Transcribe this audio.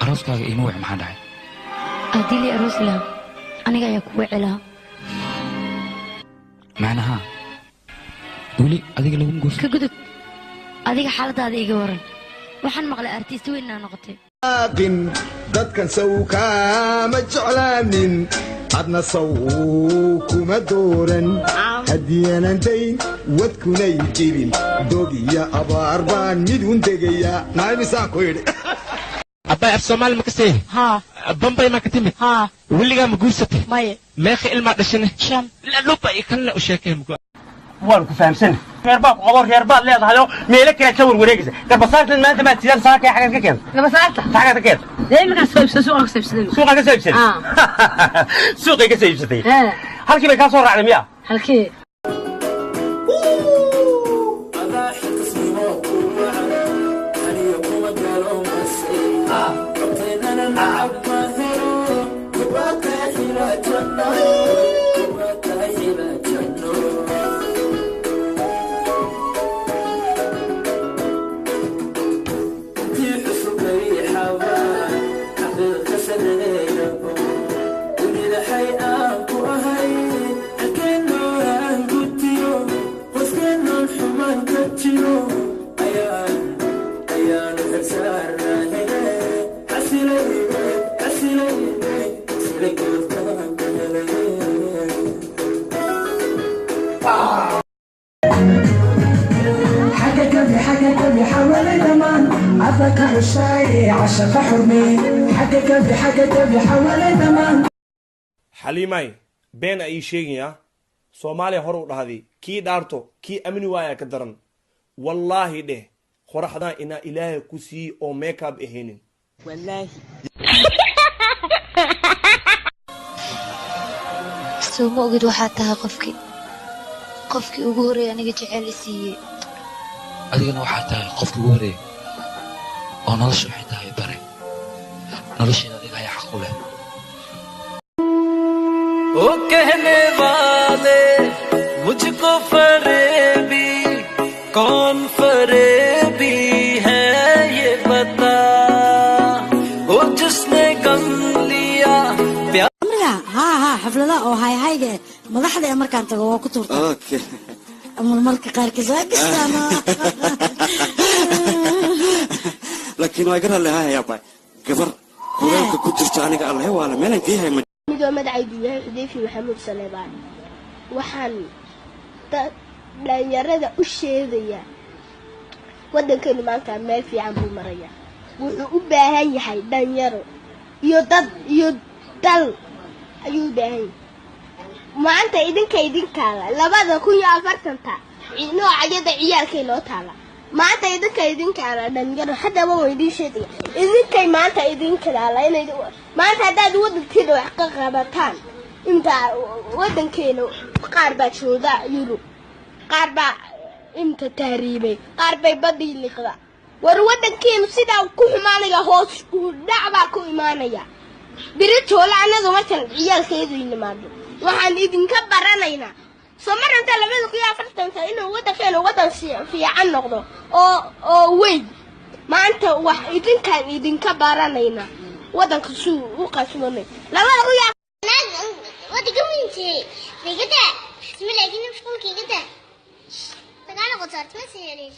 Arooskaaga iima wici, maxaa dhacay? Haddii lii aroosi lahaa, aniga ayaa kugu wici lahaa. Macnaha weli adiga laguma guursan. Ka gudub, adiga xaaladaada iga waran. Waxaan maqlay artist weyn inaa noqotay. Qin dadkan saw kaama jeclaanin, adna saw kuma dooran. Haddii dayn wadkunay jibin, dog iyo abaar baan midun degayaa. Naaymisaan ku yidhi. Abbay, af Soomaali ma ka seehi? Haa. Bambay ma ka timid? Haa. Weligaa ma guursatay? Maye. Meeqa ilmaa dhashane? 5. Luba iyo kanle u sheekay mugo. Waan ku fahamsan, reer baa ku qabo, reer baad leedahayoo meelo kale ka warwareegaysa. Garbasaartan maanta maad sidaan saakay xagaad ka keenta? Garbasaarta? Xagaad ka keenta? Dee iminkaan soo iibsaday, suuqa ka soo iibsaday. Suuqa ka soo iibsaday? Suuqay ka soo iibsatay. Halkii bay kaa soo raacday miya? Halkii? حاجة قلبي، حاجة قلبي حوالي دمان عفاك حشاي عشق حرمي. حاجة قلبي، حاجة قلبي حوالي دمان. Xaliimay, been a ii sheegayaa. Soomaaliya hore u dhahday, kii dhaarto kii amni waaya ka daran. Wallaahi dheh, qoraxdan inaa Ilaahay ku siiyi oo makeup ahaynin. Wallaahi. Soo ma ogid, waxaad tahay qofkii ugu horreeyay aniga jecel i siiyey. Adigana waxaa tahay qofkii ugu horreeyay oo nolosha waxay tahay bare. Nolosheeda adiga ayaa xaq u leh. ओ कहने वाले मुझको फरेबी, कौन फरेबी है ये बता? ओ जिसने गम लिया प्यार Amriga haa haa, xafladaha oo hayhayga eh, madaxda ee markaan tago waa ku tuurta. Marmarka qaarkiis waa gastaan. Laakiin waa iga raalli ahaaya bay gabar kuleelka ku jirta aniga Allahe waala meelaan geeyahay ma. Anigoo magacaydu yahay Xudeyfi Maxamuud Saleebaan, waxaan dhalinyarada u sheegayaa waddankeenu maanta meel fiican buu marayaa. Wuxuu u baahan yahay dhalinyaro iyo dad iyo dal ayuu u baahan yahay. Maanta idinka idinkaala 2040-ta noocyada ciyaalkay noo taala. Maanta idinka idinkaala dhalinyaro, haddaba waa idiin sheegaya, idinkay maanta idinka taala inay maanta haddaad waddankiina wax ka qabataan. Inta waddankeena qaar baa jooga Yurub, qaar baa inta tahriibay, qaar bay badii liqda. War waddankeenu sidaa ku xumaanaya, hoos u dhac baa ku imaanaya. Beri toole annaga markan ciyaalkeedu yimaado waxaan idinka baranaynaa. Soo ma rabta 2040-ka inuu waddankeenu waddan fiican noqdo oo weyn? Maanta wax idinkaan idinka baranaynaa waddanka suu u qasbanay 2000. Wadiga weyntii igada isma, laakiin mashquulka igada dagaal qotaart ma seelin.